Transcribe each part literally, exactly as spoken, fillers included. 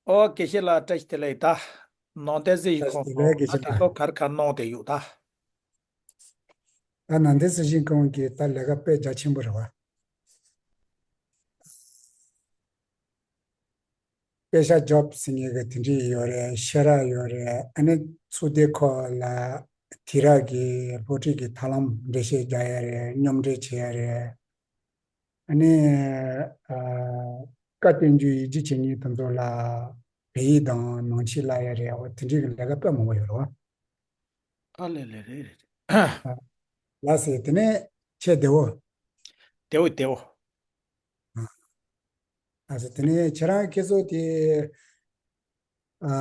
ཨོ། དགེ་བཤེས་ལགས་བཀྲ་ཤིས་བདེ་ལེགས། ད་ནང་བསྟན་སྲིད་གཞུང་ཁང་། བཀྲ་ཤིས་བདེ་ལེགས། དགེ་བཤེས་ལགས། ཨ་དེ་ཚོ་ག་རེ་ག་རེ་གནང་བསྡད་ཡོད་ད། ད་ནང་བསྟན་སྲིད་གཞུང་ཁང་གི་ད་ལས་ཀ་དཔེ་རྒྱ་ཆེན་པོ་རེད་བ། དཔེ་ཤག་ཇོབ་ཟེར་མཁན་གྱི་དེ་འདྲ་ཡོད་རེད། ཤེས་རབ་ཡོད་རེད། ཨ་ནི་ཚོགས་སྡེ་ཁག་ལ་དུས་རབས་ཀྱི་སློབ་ཁྲིད་ཀྱི་ཐབས་ལམ་འགྲེལ་བཤད་རྒྱག་ཡ་རེད། མཉམ་འབྲེལ་བྱེད་ཡ་རེད། ཨ་ནི་ཨ་བཀའ་བསྟན་འགྱུར་ཡིག་སྒྱུར་བྱེད་མཁན་དེ་ཚོ་ལ་བོད་ཡིག་དང་ནང་ཆོས་བསླབ་ཡ་རེད། འོ་དེ་འདྲའི་གི་ལས་ཀ་དཔེ་མང་པོ་ཡོད་རེད་བ། ཨ་ལེ་ལེ་རེད་རེད། ལགས་སེ། དེ་ནས་ཁྱེད་བདེ་བོ། བདེ་བོ་བདེ་བོ། ཨ་ཟེར། དེ་ནས་ཁྱེད་རང་ཁྱེད་ཚོ་དེ་ཨ་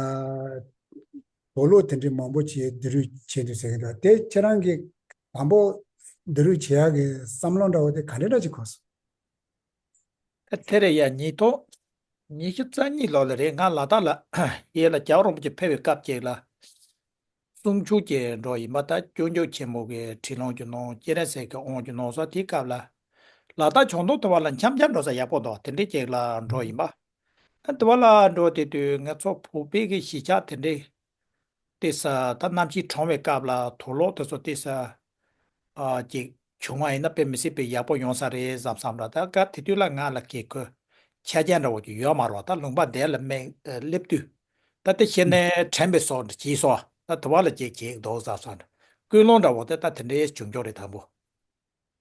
དུག་ལོག་དེ་འདྲའི་མང་པོ་ཅིག་བསྡུ་རུབ་བྱས་འདུག་ཟེར་གྱི་འདུག་དེ་ཁྱེད་རང་གིས་དང་པོ་བསྡུ་རུབ་བྱེད་ཡག་གི་བསམ་བློ་འདྲ་བོ་དེ་ག་འདྲ་འདྲ་ཅིག་འཁོར་སོང་། ཨ་དེ་རེད་ཡ། ཉིས་སྟོང་ཉི་ཤུ་རྩ་གཉིས་ལོ་ལ་རེད། ང་ལ་དྭགས་ལ་ཡར་ལ་རྒྱལ་བ་རིན་པོ་ཆེ་ཕེབས་པའི་སྐབས་ཅིག་ལ། གསུང་ཆོས་ཀྱི་འགྲོ་ཡིན་པ། ད་སྐྱབས་མགོན་ཆེན་མོ་གི་ཁྲིད་ལུང་གི་ནང་། སྤྱན་རས་གཟིགས་ཀྱི་དབང་གི་ནང་སོགས། དེའི་སྐབས་ལ་ལ་དྭགས་ཆུ་འདོན་དེ་བ་ལ་འཆམ་འཆམ་འགྲོ་ས་ཡག་པོ་འདུག་དེ་འདྲའི་ཅིག་ལ་འགྲོ་ཡིན་པ། ཨ་དེ་བ་ལ་འགྲོ་དེ་དུས་ང་ཚོ་བོད་པའི་གི་གཞིས་ཆགས་དེ་འདྲའི་ཏོག་ཙམ་ད་གནམ་གཤིས་གྲང་བའི་སྐབས་ལ་དུག་ལོག་དེ་ཚོ་ཏོག་ཙམ་ཨ་ཅིག་བྱུང་བ་ཡིན་ན་དཔེ་མི་སྲིད་པའི་ཡག་པོ་ཡོང་ས་རེད་བསམ་བསམ་འདྲ། ད་སྐབས་དེ་དུས་ལ་ང་ལ་གི་ཁོ་ཆ་རྐྱེན་འདྲ་བོ་ཅིག་ཡོད་མ་རེད་བ། ད་ལུང་པ་དེ་ལ་མེད་སླེབས་དུས། ད་དེ་ཤེས་ནས་དྲན་པའི་སོགས་བྱས་སོ། ད་དུ་བ་ལ་ཅིག་བྱེད་འདུག་བསམ་བསམ་འདྲ། ཀུན་སློང་འདྲ་བོ་དེ་ད་དེ་འདྲའི་བྱུང་འགྱོ་རེད་དང་པོ།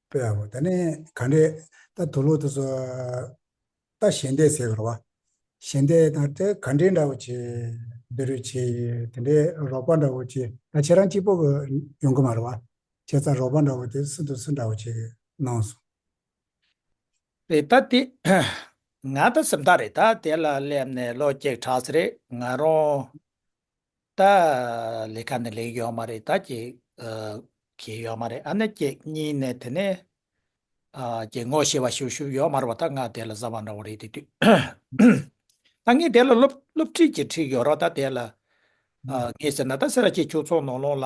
དཔེ་ཡག་པོ། དེ་ནས་ག་འདྲས་ད་དུག་ལོག་དེ་ཚོ་ད་ཞལ་འདེབས་ཟེར་གི་རེད་བ། ཞལ་འདེབས་དང་དེ་ག་འདྲས་འདྲ་བོ་ཅིག་བསྡུ་རུབ་བྱས་ཡོད། དེ་འདྲས་རོགས་པ་འདྲ་བོ་ཅིག་ད་ཁྱེད་རང་གཅིག་པོ་གི་ཡོང་གི་མ་རེད་བ། བྱས་ཙང་རོགས་པ་འདྲ་བོ་དེ་སུ་དང་སུ་འདྲ་བོ་ཅིག་གནང་སོང་། རེད། ད་དེ་ང་ད་སེམས་ཐག་རེད། ད་དེ་ལ་སླེབས་ནས་ལོ་གཅིག་གྲགས་ཚར་རེད། ང་རང་ད་ལས་ཀ་ནས་ལེགས་ཡོད་མ་རེད། ད་ཅིག་ཨ་གི་ཡོད་མ་རེད། ཨ་ནི་ཅིག་གཉིས་ནས་དེ་ནས་ཨ་ཅིག་ངོ་ཤེས་པ་ཞུ་ཞུ་ཡོད་མ་རེད་བ། ད་ང་དེ་ལ་གཟའ་བ་འདྲ་བོ་རེད། དེ་དུས་ད་ངས་དེ་ལ་སློབ་སློབ་ཁྲིད་ཅིག་ཁྲིད་ཡོད་རོགས། ད་དེ་ལ་ཨ་ངས་ཟེར་ན་ད་སེ་ར་བྱེས་ཆོས་ཚོགས་ནང་ལོགས་ལ་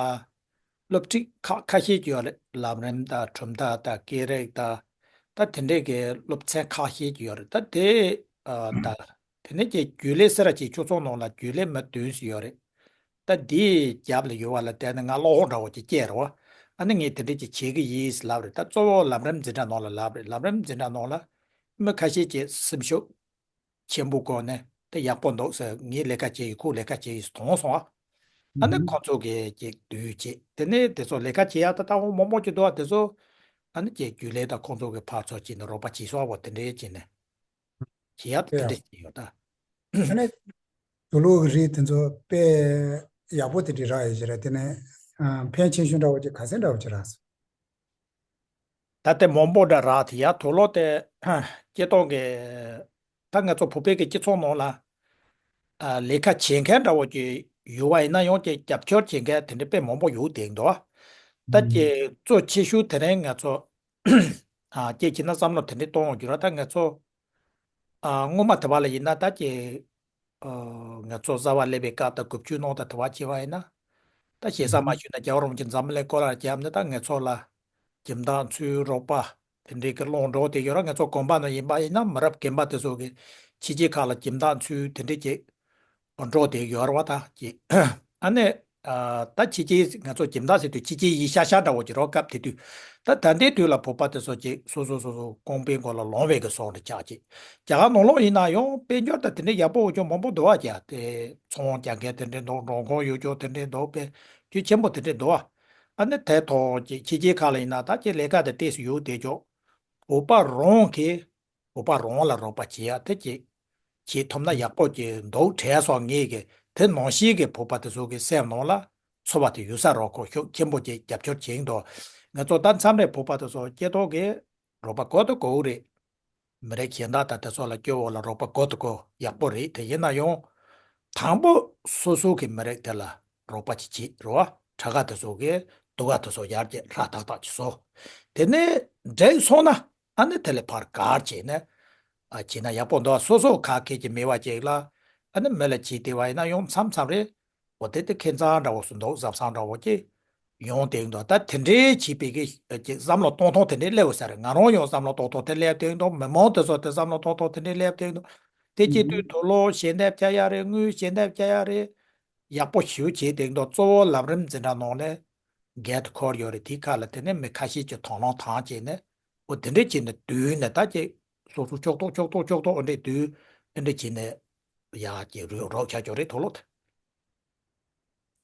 སློབ་ཁྲིད་ཁག་ཁ་ཤས་ཅིག་ཡོད་རེད། ལམ་རིམ་དང་། གྲུབ་མཐའ་དང་། སྐད་རིགས་དང་། ད་དེ་འདྲས་ཀྱི་སློབ་ཚན་ཁག་ཤས་ཅིག་ཡོད་རེད། ད་དེ་ཨ་ད་དེ་ནས་ཀྱི་རྒྱུན་ལས་སེ་ར་བྱེས་ཆོས་ཚོགས་ནང་ལ་རྒྱུན་ལས་མི་བདུན་ཙམ་ཡོད་རེད། ད་འདིའི་རྒྱབ་ལ་ཡོད་པ་ལ་བལྟས་ན་ང་བློ་ཁོག་འདྲ་བོ་ཅིག་སྐྱེས་རེད་བ། ཨ་ནི་ངས་དེ་འདྲས་ཅིག་བྱེད་ཀྱི་ཡིན་ཟེར་ལབ་རེད། ད་གཙོ་བོ་ལམ་རིམ་འཛིན་གྲྭ་ནང་ལ་ལབ་རེད། ལམ་རིམ་འཛིན་གྲྭ་ནང་ལ་མི་ཁ་ཤས་ཀྱིས་སེམས་ཤུགས་ཆེན་པོ་བསྐོར་ནས་དེ་ཡག་པོ་འདུག་ཟེར། ངས་ལས་ཀ་བྱེད་ཡིན། ཁོས་ལས་ཀ་བྱེད་ཡིན་ཟེར་མཐོང་སོང་ཨ། ཨ་ནི་ཁོང་ཚོ་གིས་ཅིག་དུས་བྱེད། དེ་ནས་དེ་ཚོ་ལས་ཀ་བྱེད་ཡག་ད་ལྟ་བ་མང་པོ་ཅིག་འདུག་ཨ། དེ་ཚོ་ཨ་ནི་ཅིག་རྒྱུན་ལས་དང་ཁོང་ཚོ་གི་ཕར་ཚུར་བྱས་ནས་རོགས་པ་བྱེད་སོང་ཨ། འོ་དེ་འདྲས་བྱས་ནས་བྱེད་ཡག་དེ་དེ་འདྲས་བྱས་ཡོད་ད། ཨ་ནི་དུག་ལོག་གི་རིགས་དེ་ཚོ་དཔེ་ཡག་པོ་དེ་འདྲས་རག་ཡོད་ཀྱི་རེད། དེ་ནས་ཨ་ཕན་ཆེ་ཤོས་འདྲ་བོ་ཅིག་ག་ཚད་འདྲ་བོ་ཅིག་རག་སོང་། ད་ལྟ་མང་པོ་འདྲ་རག་དེ་ཡ། དུག་ལོག་དེ་སྤྱིར་བཏང་གི་ད་ང་ཚོ་བོད་པའི་གི་སྤྱི་ཚོགས་ནང་ལ་ཨ་ལས་ཀ་བྱེད་མཁན་འདྲ་བོ་ཅིག་ཡོད་པ་ཡིན་ན་ཡང་ཅིག་རྒྱབ་སྐྱོར་བྱེད་མཁན་དེ་འདྲ་དཔེ་མང་པོ་ཡོད་དེ་འདུག་ཨ། ད་ཅིག་གཙོ་ཆེ་ཤོས་དེ་རིང་ང་ཚོ་ཨ་ཅིག་བྱས་ན་བསམ་བློ་དེ་འདྲ་གཏོང་དགོས་ར། ད་ང་ཚོ་ཨ་སྔོན་མ་དེ་བ་ལ་ཡིན་ན་ད་ཅིག་ཨ་ང་ཚོ་གསར་པ་སླེབས་པའི་སྐབས་དང་དགུ་བཅུ་ནང་དང་དེ་བ་བྱས་པ་ཡིན་ན། ད་ཞེ་ས་མ་ཞུས་ན་རྒྱལ་བ་རིན་པོ་ཆེ་འཛམ་གླིང་སྐོར་ལ་བརྒྱབ་ནས་ད་ང་ཚོ་ལ་ཁྱིམ་བདག་ཚོའི་རོགས་པ་དེ་འདྲའི་གི་སློང་འགྲོ་དེ་ཡོད་ར། ང་ཚོ་དགོན་པ་ནང་ཡིན་པ་ཡིན་ན་མི་རབས་རྒན་པ་དེ་ཚོ་གི་ཕྱི་རྒྱལ་ཁག་ལ་ཁྱིམ་བདག་ཚོའི་དེ་འདྲའི་གི་འགྲོ་དེ་ཡོད་ར་བ། ད་ཅིག་ཨ་ནི་ཨ་ད་ཕྱི་རྒྱལ་ང་ཚོ་ཁྱིམ་བདག་ཟེར་དུས་ཕྱི་རྒྱལ་ཡིན་ཤག་ཤག་འདྲ་བོ་ཅིག་རོགས་སྐབས་དེ་དུས། ད་ད་ལྟའི་དུས་ལ་བོད་པ་དེ་ཚོ་ཅིག་སོ་སོ་སོ་སོ་རྐང་པའི་མགོ་ལ་ལོང་བའི་གི་བཟོ་འདྲ་ཆགས་ཅིག་རྒྱ་གར་ནང་ལོགས་ཡིན་ན་ཡང་དཔལ་འབྱོར་དང་དེ་འདྲའི་ཡག་པོ་འུ་ཅག་མང་པོ་འདུག་བ། ཀྱ་དེ་ཚོང་རྒྱག་མཁན་དེ་འདྲའི་འདུག་འགྲོ་མགོན་ཡོད་ཅོག་དེ་འདྲའི་འདུག་དཔེ་རྒྱུ་ཆེན་པོ་དེ་འདྲའི་འདུག་བ། ཨ་ནི་དེ་ཐོག་ཅིག་ཕྱི་རྒྱལ་ཁག་ལ་ཡིན་ན་ད་ཅིག་ལས་ཀ་དེ་ཏོག་ཙམ་ཡོད་དེ་ཅོག་བོད་པ་རང་གིས་བོད་པ་རང་ལ་རོགས་པ་བྱེད་ཡ་དེ་ཅིག་བྱེད་ཐུབ་ན་ཡག་པོ་ཅིག་འདུག་དྲན་སོང་། ངེད་ཀྱི་དེ་ནང་བཞིན་གྱི་བོད་པ་དེ་ཚོ་གི་སེམས་ནང་ལ་ཚོར་བ་དེ་ཡོད་ས་རེད། ཁོ་ཤུགས་ཆེན་པོ་ཅིག་རྒྱབ་སྐྱོར་བྱེད་ཀྱི་འདུག་ང་ཚོ་ད་མཚམས་རེ་བོད་པ་དེ་ཚོ་སྐྱེ་ཐོག་གི་རོགས་པ་དགོས་དང་དགོས་རེད། མི་རིགས་གཞན་དག་དང་དེ་ཚོ་ལ་སྐྱོ་བོ་ལ་རོགས་པ་དགོས་དང་དགོས་ཡག་པོ་རེད། དེ་ཡིན་ན་ཡང་དང་པོ་སོ་སོ་གི་མི་རིགས་དེ་ལ་རོགས་པ་ཅིག་བྱེད་རོགས། དྲག་ཁ་དེ་ཚོ་གི་སྡུག་ཁ་དེ་ཚོ་ཡར་རྒྱས་ཧྲ་ཏག་ཏག་ཅིག་བཟོ། དེ་ནས་འགྲིག་སོང་ན་ཨ་ནི་དེ་ལས་ཕར་ག་རེ་བྱས་ནས་ཨ་བྱས་ན་ཡག་པོ་འདུག་སོ་སོ་ག་གེ་ཅིག་མེད་པ་ཅིག་ལ་ཨ་ནི་མི་ལ་བྱས་བསྡད་པ་ཡིན་ན་ཡང་མཚམས་མཚམས་རེ་འོ་དེ་དེ་ཁེ་མཚར་འདྲ་བོ་སུ་འདུག་བཟང་བཟང་འདྲ་བོ་ཅིག་ཡོང་བསྡད་འདུག་ད་དེ་འདྲའི་བྱས་པའི་གི་ཅིག་བསམ་བློ་གཏོང་སྟངས་དེ་འདྲའི་སླེབས་ཡོད་ས་རེད། ང་རང་ཡང་བསམ་བློ་གཏོང་སྟངས་དེ་སླེབས་བསྡད་འདུག་མི་མང་དེ་ཚོ་དེ་བསམ་བློ་གཏོང་སྟངས་དེ་འདྲའི་སླེབས་བསྡད་འདུག་དེ་བྱེད་དུས་དུག་ལོག་ཞལ་འདེབས་བྱ་ཡ་རེད། དངུལ་ཞལ་འདེབས་བྱ་ཡ་རེད། ཡག་པོ་ཞེ་པོ་བྱས་བསྡད་མདོག། གཙོ་བོ་ལམ་རིམ་འཛིན་གྲྭ་ནང་ལ་འགན་དེ་འཁུར་ཡོད་རེད། དེའི་ཁ་ལ་དེ་ནས་མི་ཁ་ཤས་ཀྱིས་དང་བླངས་དང་བྱས་ནས། འོ་དེ་འདྲས་བྱས་ནས་དུས་ནས་ད་ཀྱི་སོ་སོ་ཕྱོགས་གཏོགས་ཕྱོགས་གཏོགས་ཕྱོགས་གཏོགས་འོ་འདྲས་དུས་འདི་འདྲས་བྱས་ནས་ཡག་གི་རོགས་རོགས་བྱ་ཆོག་རེད། དུག་ལོག་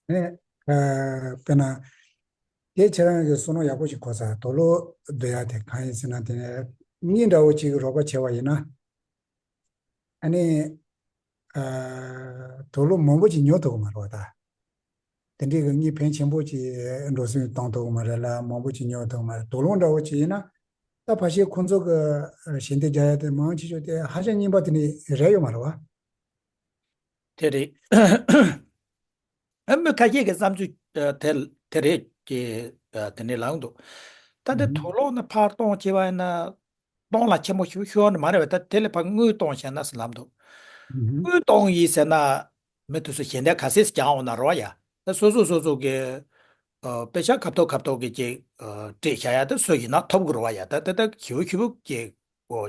དེ། ནས་ཨ་དཔེར་ན། དེ་ཁྱེད་རང་གིས་བསམ་བློ་ཡག་པོ་ཞིག་འཁོར་ས། དུག་ལོག་བསྡུ་ཡ་དེ་གང་ཡིན་ཟེར་ན། དེ་ནས་མི་འདྲ་བོ་གཅིག་གིས་རོགས་པ་བྱས་པ་ཡིན་ན། ཨ་ནི་ཨ་དུག་ལོག་མང་པོ་ཅིག་ཉོ་ཐུབ་ཀྱི་མ་རེད་པ། ད་དེ་འདྲའི་གི་དངུལ་ཕོན་ཆེན་པོ་ཅིག་འགྲོ་སོང་གཏོང་ཐུབ་ཀྱི་མ་རེད་ལ། མང་པོ་ཅིག་ཉོ་ཐུབ་ཀྱི་མ་རེད། དུག་ལོག་འདྲ་བོ་ཅིག་ཡིན་ན། ད་ཕལ་ཆེར་ཁོང་ཚོ་གི་ཞལ་འདེབས་རྒྱག་ཡ་དེ་མང་ཆེ་ཤོས་དེ་ཧ་ཅང་རྙིང་པ་དེ་འདྲ་རེད་ཡོད་མ་རེད་པ། དེ་རེད། ཨ་མི་ཁ་ཤས་ཀྱི་བསམ་ཚུལ་ཨ་དེ་དེ་རེད་ཀྱི། ཨ་དེ་ནས་ལངས་འདུག། ད་དེ་དུག་ལོག་ནས་ཕར་གཏོང་བྱས་པ་ཡིན་ན། གཏོང་ལ་ཆེན་པོ་ཞིག་ཤོར་ནི་མ་རེད་པས། ད་དེ་ལས་ཕར་དངུལ་གཏོང་བྱས་ན་ཟེར་ལབ་འདུག། དངུལ་གཏོང་ཡིན་ཟེར་ན། མི་དེ་ཚོ་ཞལ་འདེབས་ག་ཚོད་རྒྱག་འོང་ན་རེད་པ་ཡ། ད་སོ་སོ་སོ་སོ་གི་ཨ་པེ་ཤག་ཁ་ཐོར་ཁ་ཐོར་གི་ཅིག་ཨ་སྤྲད་བཞག་ཡ་དེ་སུ་ཡིན་ན་ཐོབ་གི་རེད་པ་ཡ། ད་ད་ད་ཞེ་པོ་ཞེ་པོ་ཅིག་གོ་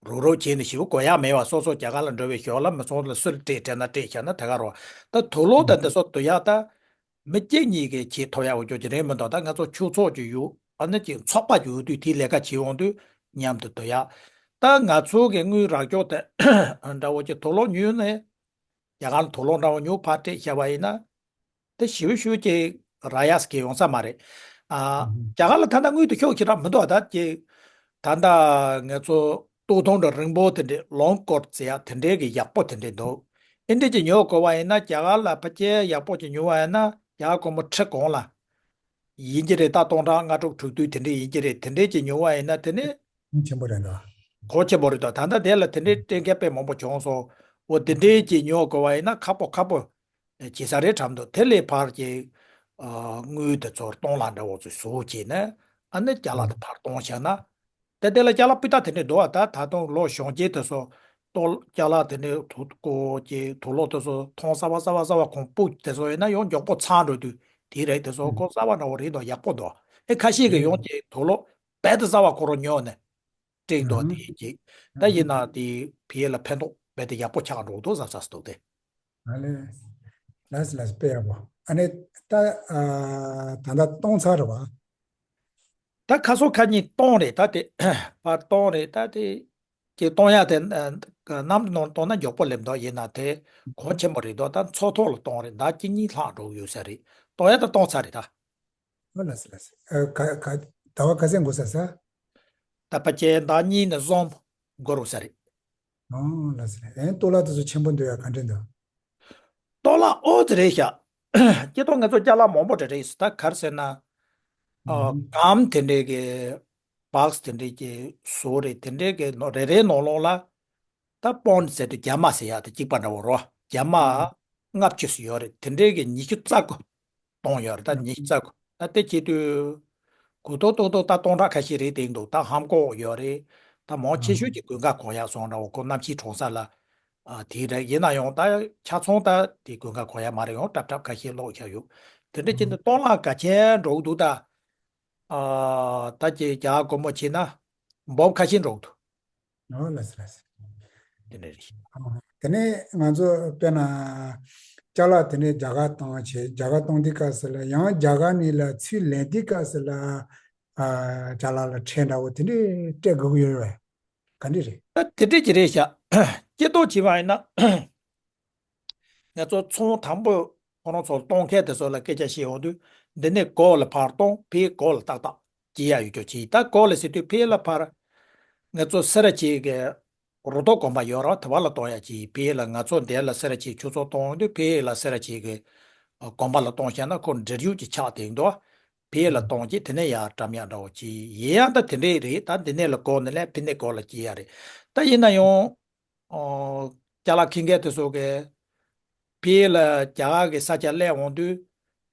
རུག་རུག་བྱས་ནས་ཞེ་པོ་གོ་ཡ་མེད་པ། སོ་སོ་རྒྱ་གར་ལ་འགྲོ་བའི་ཞོར་ལ་མི་ཚང་ལ་སུ་ལ་སྤྲད་སྤྲད་ན་སྤྲད་བཞག་ན་དེ་ག་རེད་པ། ད་དུག་ལོག་དང་འདི་ཚོ་བསྡུ་ཡ་ད་མི་གཅིག་གཉིས་ཀྱིས་བྱེད་ཐུབ་ཡ་འོ་ཅོག་ཅིག་རེད་མི་འདུག། ད་ང་ཚོ་ཆོས་ཚོགས་ཀྱི་ཡོད། ཨ་ནི་ཅིག་ཚོགས་པ་ཅིག་ཡོད་དུས་དེའི་ལས་ཀ་བྱེད་འོང་དུས་མཉམ་དུ་བསྡུ་ཡ། ད་ང་ཚོ་གི་དངུལ་རག་ཕྱོགས་དེ་འདྲ་བོ་ཅིག་དུག་ལོག་ཉོས་ནས། རྒྱ་གར་ལ་དུག་ལོག་འདྲ་བོ་ཉོས་ཕར་སྤྲད་བཞག་པ་ཡིན་ན། དེ་ཞེ་པོ་ཞེ་པོ་ཅིག་རག་ཡ་ཟེར་གྱི་ཡོང་ས་མ་རེད། ཨ་རྒྱ་གར་ལ་ད་ལྟ་དངུལ་དེ་ཤུགས་ཆེ་དྲགས་མི་འདུག། ད་ཅིག་ད་ལྟ་ང་ཚོ་སྟོད་ཐུང་འདྲ་རིང་པོ་དེ་འདྲས་ལོང་ཀོཊ་ཟེར་ཡ་དེ་འདྲས་ཀྱི་ཡག་པོ་དེ་འདྲས་འདུག། ཨེ་འདྲས་ཅིག་ཉོ་དགོས་པ་ཡིན་ན། རྒྱ་གར་ལ་ཕལ་ཆེར་ཡག་པོ་ཅིག་ཉོ་བ་ཡིན་ན། རྒྱ་གར་སྒོར་མོ་ཁྲི་གོང་ལ་ཡིན་གྱི་རེད། ད་སྟོང་ཕྲག་ལྔ་དྲུག་དྲུག་བདུན་དེ་འདྲས་ཡིན་གྱི་རེད། དེ་འདྲས་ཅིག་ཉོ་བ་ཡིན་ན་དེ་ནི་ཆེན་པོ་རེད་འདུག། གོ་ཆེན་པོ་རེད་འདུག། ད་ལྟ་དེ་ལ་དེ་འདྲའི་སྤྲད་མཁན་དཔེ་མང་པོ་བྱུང་སོང་། འོ་དེ་འདྲའི་ཅིག་ཉོ་དགོས་པ་ཡིན་ན་ཁག་པོ་ཁག་པོ་བྱེད་ས་རེད་དྲན་འདུག། དེ་ལས་ཕར་གྱི་ཨ་དངུལ་དེ་ཚོར་སྟོང་ལ་འདྲ་བོ་ཚོ་བཟོ་བྱས་ནས། ཨ་ནི་རྒྱ་ལག་དེ་ཕར་གཏོང་བྱས་ན། དེ་དེ་ལ་ཅ་ལག་སྤུས་དག་དེ་འདྲས་འདུག་པ། ད་ད་དུང་ལོ་གཞོན་སྐྱེས་དེ་ཚོ་ལྟོ་ཅ་ལག་དེ་འདྲས་དུག་ལོག་དེ་ཚོ་མཐོང་གསར་པ་གསར་པ་གསར་པ་གོང་སྤུ་དེ་ཚོ་ཡིན་ན་ཡང་མགྱོགས་པོ་ཚང་འགྲོ་དུས་དེ་རེད། དེ་ཚོ་ཁོ་གསར་པ་འདྲ་བོ་རེད་འདུག། ཡག་པོ་འདུག། ཨེ་ཁ་ཤས་ཀྱིས་ཡང་ཅིག་དུག་ལོག་རྦད་དེ་གསར་པ་ཁོ་རང་ཉོས་ནས་སྤྲད་འདུག། དེ་ཅིག་ད་ཡིན་ན་དེ་ཕ་གི་ལ་ཕན་ཐོགས་རྦད་དེ་ཡག་པོ་ཆགས་འགྲོ་འདུག་བསམ་བསམ་འདུག་སྟེ། ཨ་ལས། ལགས་སོ་ལགས་སོ། དཔེ་ཡག་པོ། ཨ་ནི་ད་ཨ་ད་ལྟ་གཏོང་ཚར་རེད་པ། ད་ཁ་སང་ཁ་ཉིན་གཏོང་རེད། ད་དེ་ཕར་གཏོང་རེད། ད་དེ་ཅིག་གཏོང་ཡ་དེ་ཨ་གནམ་ནང་གཏོང་ན་མགྱོགས་པོ་སླེབས་འདུག། ཡིན་ན་དེ་གོང་ཆེན་པོ་རེད་འདུག། ད་མཚོ་ཐོག་ལ་གཏོང་རེད། ཟླ་གཅིག་གཉིས་ལྷག་འགྲོ་གི་ཡོད་ས་རེད། གཏོང་ཡ་ད་གཏོང་ཚར་རེད་ད། ཨོ་ལགས་སོ་ལགས་སོ། ཨ་ག་ག་ཟླ་བ་ག་ཚོད་འགོར་ས་ས། ད་ཕལ་ཆེར་ཟླ་གཉིས་ནས་གསུམ་འགོར་འགྲོ་ས་རེད། ཨོ་ལགས་སོ་ལགས། ཨེ་ལྟོ་ལག་དེ་ཚོ་ཆེན་པོ་འདུག་ཡ། ག་འདྲས་འདུག། ལྟོ་ལག་ཨོ་ཙི་རེད་ཤག། སྤྱིར་བཏང་ང་ཚོ་ཅ་ལག་མང་པོ་རེ་རེ་ཡིན་ས། ད་ག་རེ་ཟེར་ན། ཨ་ཨུམ། སྒམ་དེ་འདྲས་ཀྱི་བྷག་སི་དེ་འདྲས་ཀྱི་བཟོ་རེད། དེ་འདྲས་ཀྱི་ནང་རེ་རེའི་ནང་ལོགས་ལ་ད་པོན་ཌི་ཟེར་དུས་རྒྱ་མ་ཟེར་ཡ་དེ་གཅིག་པ་འདྲ་བོ་རོ། རྒྱ་མ་ཨུམ། ལྔ་བཅུ་ཙམ་ཡོད་རེད། དེ་འདྲས་ཀྱི་ཉི་ཤུ་རྩ་དགུ་གཏོང་ཡོད་རེད། ད་ཉི་ཤུ་རྩ་དགུ། ད་དེ་བྱེད་དུས་གོ་ཏོག་ཏོག་ཏོག་ད་སྟོང་ཕྲག་ཁ་ཤས་རེད་དེ་འདུག། ད་ཧམ་ཀོག་ཡོད་རེད། ད་མང་ཆེ་ཤོས་ཀྱི་དགུན་ཁ་གོན་ཡག་སོང་འདྲ་བོ། ཁོ་གནམ་གཤིས་གྲང་ས་ལ་ཨ་དེ་རེད། ཡིན་ན་ཡང་ད་ཆ་ཚང་ད་དེ་དགུན་ཁ་གོན་ཡག་མ་རེད། ཡང་སྲབ་སྲབ་ཁ་ཤས་ལོག་བཞག་ཡོད། དེ་འདྲ་བྱས་ནས་སྟོང་ལ་ག་ཆེན་འགྲོ་གི་འདུག། ད་ཨ་ད་ཀྱི་རྒྱ་གར་སྒོར་མོ་བྱས་ན་འབུམ་ཁ་ཤས་འགྲོ་གི་འདུག། ཨོ་ལགས་སོ་ལགས་སོ། དེ་འདྲ་རེད། ཨ་དེ་ནས་ང་ཚོ་དཔེར་ན་ཅ་ལག་དེ་ནས་རྒྱ་གར་བཏང་བྱས། རྒྱ་གར་བཏང་དུས་སྐབས་སུ་ལ་ཡང་རྒྱ་གར་ནས་ལ་ཚུར་ལེན་དུས་སྐབས་སུ་ལ་ཨ་ཅ་ལག་ལ་ཁྲལ་འདྲ་བོ་དེ་འདྲས་སྤྲད་དགོས་ཀྱི་ཡོད་རེད་པས། ག་འདྲས་རེད། ད་དེ་འདྲས་ཀྱི་རེད་ཤག། སྤྱིར་བཏང་བྱས་པ་ཡིན་ན། ང་ཚོ་ཚོང་དང་པོ་ཁོ་རང་ཚོ་གཏོང་མཁན་དེ་ཚོ་ལ་སྐད་ཆ་བཤད་ཡོང་དུས། འདི་ནས་གོ་ལ་ཕར་གཏོང་། ཕ་གི་གོ་ལ་ཏག་ཏག་སྐྱེལ་ཡ་ཡོད་ཅོག་ཅིག། ད་གོ་ལ་ཟེར་དུས་ཕ་གི་ལ་ཕར་ང་ཚོ་སེ་ར་བྱེས་ཀྱི་རུ་ཐོག་དགོན་པ་ཡོད་ར། དེ་བ་ལ་གཏོང་ཡ་ཅིག། ཕ་གི་ལ་ང་ཚོ་འདི་ལ་སེ་ར་བྱེས་ཆོས་ཚོགས་གཏོང་ཡོང་དུས་ཕ་གི་ལ་སེ་ར་བྱེས་ཀྱི་དགོན་པ་ལ་གཏོང་བྱས་ན་ཁོ་འབྲེལ་ཡོད་ཅིག་ཆགས་བསྡད་འདུག། ཕ་གི་ལ་གཏོང་རྗེས་དེ་ནས་ཡར་བཀྲམ་ཡ་འདྲ་བོ་ཅིག་ཡིན་ཡང་། ད་དེ་འདྲས་རེད། ད་འདི་ནས་ལ་གོ་ནས་ལ་ཕ་གི་ནས་གོ་ལ་སྐྱེལ་ཡ་རེད། ད་ཡིན་ན་ཡང་། ཨོ། ཅ་ལག་འཁྱེར་མཁན་དེ་ཚོ་གིས་ཕ་གི་ལ་རྒྱ་གར་གྱི་ས་ཆ་སླེབས་འོང་དུས་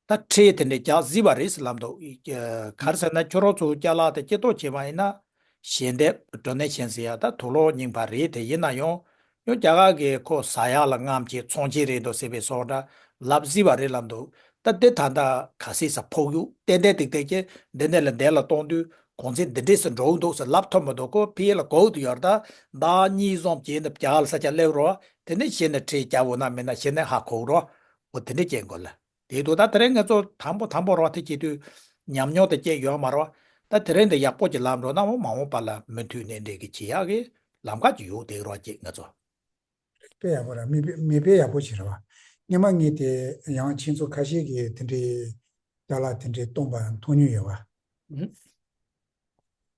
ད་ཁྲལ་དེ་འདྲས་རྒྱག་སྲིད་པ་རེད་ཟེར་ལབ་འདུག། ག་རེ་ཟེར་ན་ཁྱོད་རང་ཚོ་ཅ་ལག་དེ་སྤྱི་གཏོང་བྱས་པ་ཡིན་ན་ཞལ་འདེབས་ཌོ་ནེ་ཤན་ཟེར་ཡ་ད་དུག་ལོག་རྙིང་པ་རེད། དེ་ཡིན་ན་ཡང་ཡང་རྒྱ་གར་གྱིས་ཁོ་ཟ་ཡ་ལ་རྔམ་བྱས་ཚོང་ཆེན་རེད་འདུག་ཟེར་བའི་བཟོ་འདྲ་ལབ་སྲིད་པ་རེད་ལབ་འདུག། ད་དེ་ད་ལྟ་ག་སྲིད་ས་ཕོག་ཡུག་ཏན་ཏན་ཏིག་ཏིག་གིས་འདི་ནས་ལ་འདི་ལ་གཏོང་དུས། གོང་ཚད་འདི་འདྲས་སུ་འགྲོ་གི་འདུག་ཟེར་ལབ་ཐུབ་མི་འདུག་ཁོ་ཕི་ཡེ་ལ་གོ་གི་འདུག་ཡོད་རེད། ད་ཟླ་གཉིས་ཙམ་བྱས་ནས་བྱ་ལ་ས་ཆ་སླེབས་རོགས། དེ་ནས་གཞི་ནས་ཁྲལ་རྒྱག་འོ་ན་མིན་ན་གཞི་ནས་ཧ་གོ་རོགས། འོ་དེ་འདྲས་བྱེད་དགོས་ལ། དེ་འདུག་ད་དེ་རིང་ང་ཚོ་དང་པོ་དང་པོ་རོགས་དེ་བྱེད་དུས་ཉམས་མྱོང་དེ་སྐྱེས་ཡོད་མ་རོགས། ད་དེ་རིང་འདི་ཡག་པོ་ཅིག་ལབ་འགྲོ་ན་འོ་མ་འོངས་པ་ལ་མུ་མཐུད་ནས་འདྲེ་གི་བྱེད་ཡག་གི་ལམ་ཁ་ཅིག་ཡོད་དེ་རོགས་ཅིག་ང་ཚོ། དཔེ་ཡག་པོ་ར་མིག་དཔེ་མིག་དཔེ་ཡག་པོ་ཞིག་རེད་བ། སྔོན་མ་ངས་དེ་ཡང་ཁྱེད་ཚོ་ཁ་ཤས་ཀྱིས་དེ་འདྲའི་ཅ་ལག་དེ་འདྲའི་སྟོན་པ་མཐོང་མྱོང་ཡོད་བ། ཨུ།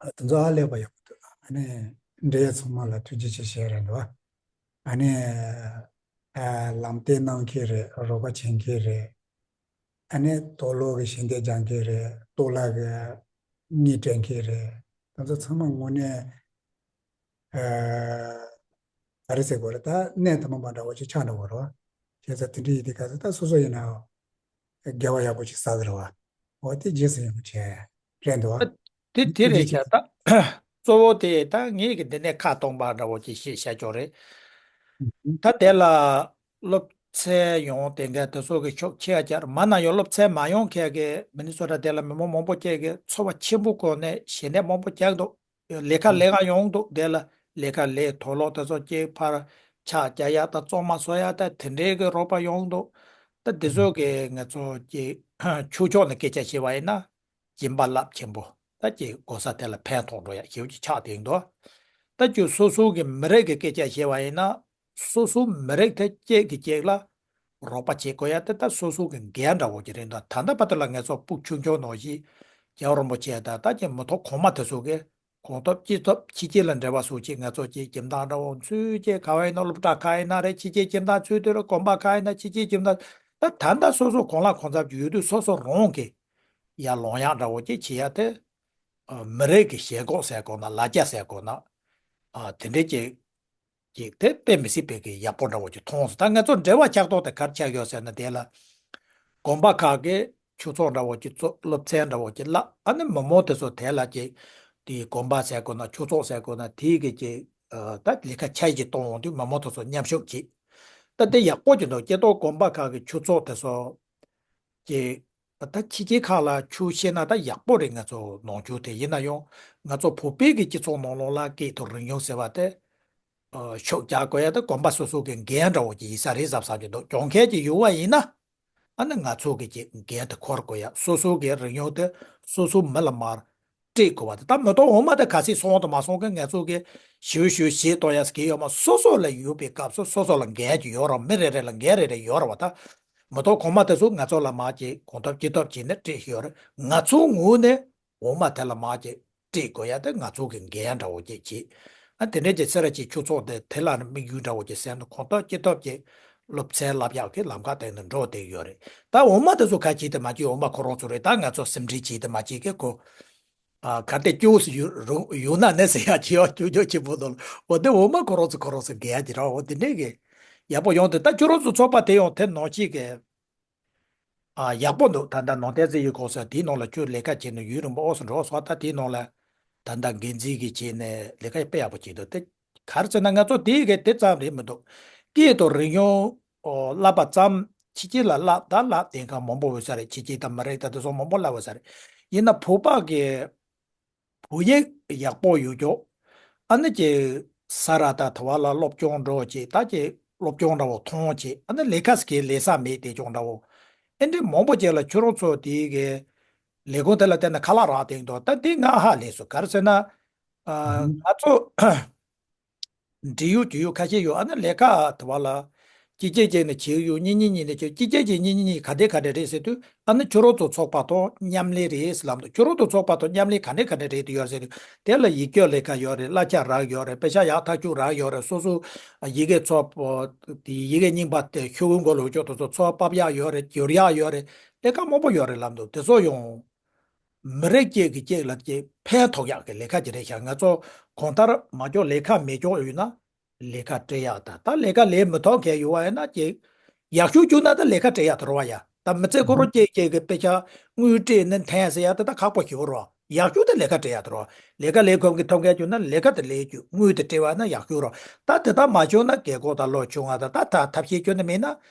ཨ་དེ་ཚོ་ཧ་ལས་པ་ཡག་པོ་འདུག་ཨ་ནི་འབྲེལ་ཡོད་ཚང་མ་ལ་ཐུགས་རྗེ་ཆེ་ཞུ་ཡ་རེད་འདུག་ཨ་ནི་ཨ་ལམ་སྟོན་གནང་མཁན་རེད། རོགས་པ་བྱེད་མཁན་རེད། ཨ་ནི་དུག་ལོག་གི་ཞལ་འདེབས་རྒྱག་མཁན་རེད། དུག་ལོག་གི་གཉིད་སྤྲད་མཁན་རེད། དེ་ཚོ་ཚང་མ་དངོས་གནས་ཨ་ག་རེ་ཟེར་དགོས་རེད། ད་གནས་དུ་མ་འདྲ་བོ་ཅིག་ཆགས་འགྲོ་དགོས་རེད་བ། བྱས་ཙང་དེ་འདྲ་ཡིན་དུས་ག་ཚོད་ད་སོ་སོ་ཡིན་ནའང་དགེ་བ་ཡག་པོ་ཅིག་བསགས་ཀྱི་རེད་བ། འོ་དེ་རྗེས་སུ་ཡི་རང་བྱས་རེད་འདུག་བ། དེ་དེ་རེད་ཤག་ད་གཙོ་བོ་དེ་ད་ངེད་ཀྱི་འདི་ནས་ཁ་སྟོང་པ་འདྲ་བོ་ཅིག་བཤད་བཤད་ཆོག་རེད། ད་དེ་ལ་སློབ་ཚན་ཡོང་དེ་འགའ་དེ་ཚོ་གི་ཤུགས་ཆེ་ཡ་ཅར་མ་ན་ཡོང་། སློབ་ཚན་མ་ཡོང་མཁན་གི་མི་ནི་སོ་ཊ་དེ་ལ་མི་མང་མང་པོ་སྐྱེས་གི་འཚོ་བ་ཆེན་པོ་སྐོར་ནས་ཞེ་ནད་མང་པོ་རྒྱག་འདུག་ལས་ཀ་ལས་ཀ་ཡོང་འདུག་དེ་ལ་ལས་ཀ་ལས་དུག་ལོག་དེ་ཚོ་སྐྱེས་ཕར་ཕྱག་རྒྱག་ཡ་ད་བཙོང་མ་བཟོ་ཡ་ད་དེ་འདྲའི་གི་རོགས་པ་ཡོང་འདུག་ད་དེ་ཚོ་གི་ང་ཚོ་ཀྱི་ཆོས་ཕྱོགས་ནས་སྐད་ཆ་བཤད་པ་ཡིན་ན། སྦྱིན་པ་རླབས་ཆེན་པོ། ད་ཀྱི་གོ་ས་དེ་ལ་ཕན་ཐོགས་འགྲོ་ཡ་ཞེ་པོ་ཅིག་ཆགས་བསྡད་འདུག་ད་ཀྱི་སོ་སོ་གི་མི་རིགས་ཀྱི་སྐད་ཆ་བཤད་པ་ཡིན་ན། སོ་སོ་མི་རིགས་དེ་གཅིག་གིས་གཅིག་ལ་རོགས་པ་བྱེད་དགོས་ཡ་དེ་ད་སོ་སོ་གི་འགན་འདྲ་བོ་ཅིག་རེད་འདུག་ད་ལྟ་བར་དུ་ལ་ང་ཚོ་སྤུ་ཆུང་ཆུང་ནང་བཞིན་རྒྱལ་བ་རིན་པོ་ཆེ་དང་ད་ཀྱི་མི་ཐོག་གོང་མ་དེ་ཚོ་གིས་གོམ་སྟབས་ཅི་ཐོབ་ཕྱི་རྒྱལ་ལ་འབྲེལ་བ་སོགས་ཀྱིས་ང་ཚོ་ཀྱི་ཁྱིམ་ཚང་འདྲ་བོ་ཚུད་ཀྱི་ག་བ་ཡིན་ན་སློབ་གྲྭ་ག་ཡིན་ན་རེད། ཕྱི་རྒྱལ་ཁྱིམ་ཚང་ཚུད་དུས་རེད། དགོན་པ་ག་ཡིན་ན་ཕྱི་རྒྱལ་ཁྱིམ་ཚང་ད་ད་ལྟ་སོ་སོ་གང་ལ་གང་འཚམ་ཅིག་ཡོད་དུས་སོ་སོ་རང་གི་ཡར་ལངས་ཡག་འདྲ་བོ་ཅིག་བྱེད་ཡ་དེ། ཨ། མི་རིགས་ཀྱི་ཞེན་ཁོག་ཟེར་དགོས་ན་ལ་རྒྱ་ཟེར་དགོས་ན། ཨ། དེ་འདྲའི་ཅིག་ཅིག་དེ་དཔེ་མི་སྲིད་པའི་གི་ཡག་པོ་འདྲ་བོ་ཅིག་མཐོང་སོང་། ད་ང་ཚོ་འབྲེལ་བ་ཆགས་ཐོག་དེ་ག་རེ་ཆགས་ཡོད་ཟེར་ན་དེ་ལ། དགོན་པ་ཁག་གི་ཆོས་ཚོགས་འདྲ་བོ་ཅིག་བཙུགས། སློབ་ཚན་འདྲ་བོ་ཅིག་བསླབ། ཨ་ནི་མི་མང་དེ་ཚོ་དེ་ལ་ཅིག་དེའི་དགོན་པ་ཟེར་དགོས་ན་ཆོས་ཚོགས་ཟེར་དགོས་ན་དེའི་གི་ཅིག་ཨ། ད་ལས་ཀ་ཆ་ཡི་ཅིག་གཏོང་འོང་དུས་མི་མང་དེ་ཚོ་མཉམ་ཞུགས་བྱེད། ད་དེ་ཡག་པོ་ཅིག་འདུག་སྐྱེ་ཐོག་དགོན་པ་ཁག་གི་ཆོས་ཚོགས་དེ་ཚོ། ཀྱི། ད་ཕྱི་རྒྱལ་ཁག་ལ་ཆོས་བཤད་ན་ད་ཡག་པོ་རེད། ང་ཚོ་ནང་ཆོས་དེ་ཡིན་ན་ཡང་ང་ཚོ་བོད་པའི་གི་སྤྱི་ཚོགས་ནང་ལོགས་ལ་སྐད་དང་རིག་གཞུང་ཟེར་བ་དེ། ཨ། ཤུགས་རྒྱག་དགོས་ཡ་ད་དགོན་པ་སོ་སོ་གི་འགན་འདྲ་བོ་ཅིག་ཡིན་ས་རེད་བསམ་བསམ་གྱི་འདུག་གྱོང་ཁེ་ཅིག་ཡོད་པ་ཡིན་ན། ཨ་ནི་ང་ཚོ་གི་ཅིག་འགན་དེ་འཁུར་དགོས་ཡ། སོ་སོ་གི་རིག་གཞུང་དེ་སོ་སོ་མི་ལ་མར་སྤྲད་དགོས་པ་དེ། ད་མི་ཐོག་འོ་མ་དེ་ག་ཚད་སོང་དང་མ་སོང་གི་ང་ཚོ་གི་ཞུ་ཞུ་བྱེད་གཏོང་ཡ་ཟེར་གི་ཡོད་མ། སོ་སོ་ལ་ཡོད་པའི་སྐབས་སུ་སོ་སོ་ལ་འགན་ཅིག་ཡོད་རེད། མི་རེ་རེ་ལ་འགན་རེ་རེ་ཡོད་རེད་བ། ད་མི་ཐོག་གོང་མ་དེ་ཚོ་ང་ཚོ་ལ་མར་ཅིག་གང་ཐུབ་ཅི་ཐུབ་བྱས་ནས་སྤྲད་ཡོད་རེད། ང་ཚོའི་ངོས་ནས་འོ་མ་དེ་ལ་མར་ཅིག་སྤྲད་དགོས་ཡ་དེ་ང་ཚོ་གི་འགན་འདྲ་བོ་ཅིག་བྱེད། ཨ། དེ་འདྲའི་ཅིག་སེ་ར་བྱེས་ཆོས་ཚོགས་དེ་དེ་ལ་ནི་དམིགས་ཡུལ་འདྲ་བོ་ཅིག་ཟེར་ན་གང་ཐུབ་ཅི་ཐུབ་ཅིག་སློབ་ཚན་བསླབ་ཡག་གི་ལམ་ཁ་དེ་ནི་འགྲོ་བསྡད་ཡོད་རེད། ད་འོ་མ་དེ་ཚོ་ག་བྱེད་དེ་མ་བྱེད་འོ་མ་ཁོ་རང་ཚོ་རེད། ད་ང་ཚོ་སེམས་ཁྲལ་བྱེད་དེ་མ་བྱེད་གི་ཁོ། ཨ། གལ་ཏེ་སྐྱོ་སུ་ཡོད་རུང་ཡོད་ན་ནི་ཟེར་ཡག་ཅིག་ཡོད། སྐྱོ་སྐྱོ་ཆེན་པོ་འདུག་འོ་དེ་འོ་མ་ཁོ་རང་ཚོ་ཁོ་རང་ཚོ་འགན་ཅིག་རག་འོ་དེ་འདྲས་གི་ཡག་པོ་ཡོང་དུས་ད་ཁྱོད་རང་ཚོ་ཚོགས་པ་དེ་ཡང་དེ་ནང་བཞིན་གི། ཨ། ཡག་པོ་འདུག་ད་ལྟ་ནང་བསྟན་རྩིས་ཡོད་གོང་ས་དེའི་ནང་ལ་ཁྱོད་ལས་ཀ་བྱས་ནས་ཡུན་རིང་པོ་འོག་སུ་འགྲོ་སོང་། ད་དེའི་ནང་ལ་ད་ལྟ་འགན་འཛིན་གྱི་བྱས་ནས་ལས་ཀ་དཔེ་ཡག་པོ་བྱས་འདུག་དེ་ག་རེ་ཟེར་ན་ང་ཚོ་དེའི་གི་དེ་ཙམ་རེད་མི་འདུག་སྐད་དང་རིག་གཞུང་བསླབ་པ་ཙམ་ཕྱི་རྒྱལ་ལ་བསླབ་ད་བསླབ་བསྡད་མཁན་མང་པོ་ཡོད་ས་རེད། ཕྱི་རྒྱལ་དང་མི་རིགས་དང་དེ་ཚོ་མང་པོ་བསླབ་ཡོད་ས་རེད། ཡིན་ན་བོད་པ་གི་བོད་ཡིག་ཡག་པོ་ཡོད་ཀྱོག་ཨ་ནི་ཀྱི་ས་ར་ད་ཐ་བ་ལ་སློབ་སྦྱོང་འགྲོ་བྱེད། ད་ཀྱི་སློབ་སྦྱོང་འདྲ་བོ་མཐོང་བྱེད། ཨ་ནི་ལས་ཀ་ཟེར་གི་ལས་ས་མེད་དེ་ཅུང་འདྲ་བོ། ཨེ་འདྲའི་མང་པོ་ཅིག་ལ་ཁྱོད་རང་ཚོ་དེའི་གི་ལས་ཁུངས་དེ་ལ་བལྟས་ན་ཁ་ལག་རག་བསྡད་འདུག་ད་དེ་ང་ཧ་ལས་སོང་། ག་རེ་ཟེར་ན། ཨ། ང་ཚོ་འབྲེལ་ཡོད་ཅིག་ཡོད་ཁ་ཤས་ཡོད། ཨ་ནི་ལས་ཀ་དེ་བ་ལ་གཅིག་རྗེས་གཅིག་ནས་བྱེད་ཡོད། གཉིས་གཉིས་གཉིས་ནས་བྱེད། གཅིག་རྗེས་གཅིག་གཉིས་གཉིས་གཉིས་ག་འདྲས་ག་འདྲས་རེད་ཟེར་དུས། ཨ་ནི་ཁྱོད་རང་ཚོ་ཚོགས་པ་དང་མཉམ་ལས་རེད་ཟེར་ལབ་འདུག་ཁྱོད་རང་ཚོ་ཚོགས་པ་དང་མཉམ་ལས་ག་འདྲས་ག་འདྲས་རེད་དུ་ཡོད་ཟེར་དུས། དེ་ལ་ཡིག་སྐྱོར་ལས་ཀ་ཡོད་རེད། གླ་ཆ་རག་ཡོད་རེད། པེ་ཤག་ཡག་ཐག་ཆོད་རག་ཡོད་རེད། སོ་སོ་ཡི་གེ་ཚོ་དེ་ཡི་གེ་རྙིང་པ་དེ་ཤོག་གུ་མགོ་ལོག་ཅོག་དེ་ཚོ་ཚོ་ཕབ་ཡག་ཡོད་རེད། སྒྱུར་ཡག་ཡོད་རེད། ལས་ཀ་མང་པོ་ཡོད་རེད་ལབ་འདུག་དེ་ཚོ་ཡང་མི་རིགས་གཅིག་གིས་གཅིག་ལ་གཅིག་ཕན་ཐོགས་ཡག་གི་ལས་ཀ་ཅིག་རེད་ཤག་ང་ཚོ་གང་ལྟར་མ་འཇོག་ལས་ཀ་མེད་འཇོག་ཡོད་ན་ལས་ཀ་སྤྲད་ཡག་དང་། ད་ལས་ཀ་ལས་མི་ཐོག་མཁན་ཡོད་པ་ཡིན་ན་ཅིག་ཡག་ཤོས་བྱུང་ན་ད་ལས་ཀ་སྤྲད་ཡག་དེ་རེད་བ་ཡ། ད་མི་ཚེ་ཁོ་རང་གཅིག་གཅིག་གི་དཔེ་ཆ་དངུལ་སྤྲད་ནས་འཐེན་ཟེར་ཡག་དེ་ད་ཁག་པོ་ཞེ་པོ་རེད་བ། ཡག་ཤོས་དེ་ལས་ཀ་སྤྲད་ཡག་དེ་རེད་བ། ལས་ཀ་ལས་ཁོམ་གི་ཐོབ་མཁན་བྱུང་ན་ལས་ཀ་དེ་ལས་རྒྱུ་དངུལ་དེ་སྤྲད་པ་ན་ཡག་ཤོས་རེད། ད་དེ་ལྟར་མ་བྱུང་ན་རྒས་འཁོགས་དང་ལོ་ཆུང་བ་དང་ད་ད་ཐབས་ཤེས་ཁྱོན་ནས་མེད་ན་